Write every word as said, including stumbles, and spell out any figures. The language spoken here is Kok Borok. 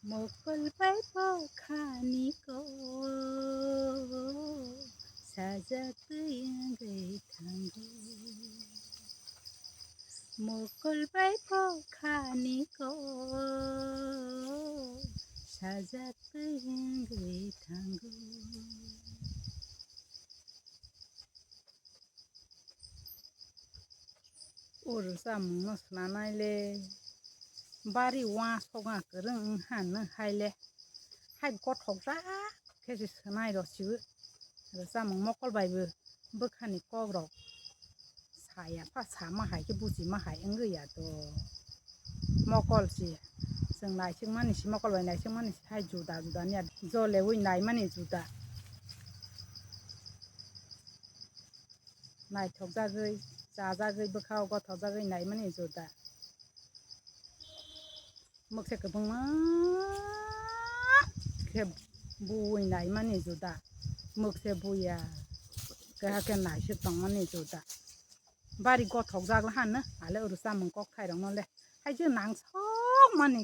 Mokol bai pokha ni kok sajak twi wngwi thango. Mokol bai pokha ni kok sajak twi wngwi thango. O rwchapmungno swnamnai le bari uansukma kwrwng wngkha nw hai le. Hai gothokjak khe se swnai rw siwi. Rwchapmung mokol bai bo bwkhani kokrok saya pha sama hai khe buchima hai wngwi ya do. Mokol se chwng naisingmani se, mokol bai naisingmani se hai juda juda niya, jolewi naimani juda. Naithokjagwi, chajagwi, bwkhao gothokjagwi naimani juda. Mwkse kwbangma khe buwi naimani juda. Mwkse buya, keha khe naisik tongmani juda. Bari gothokjak hano, ale o rwchapmung kokthairokno le. Hai je nangsokmani.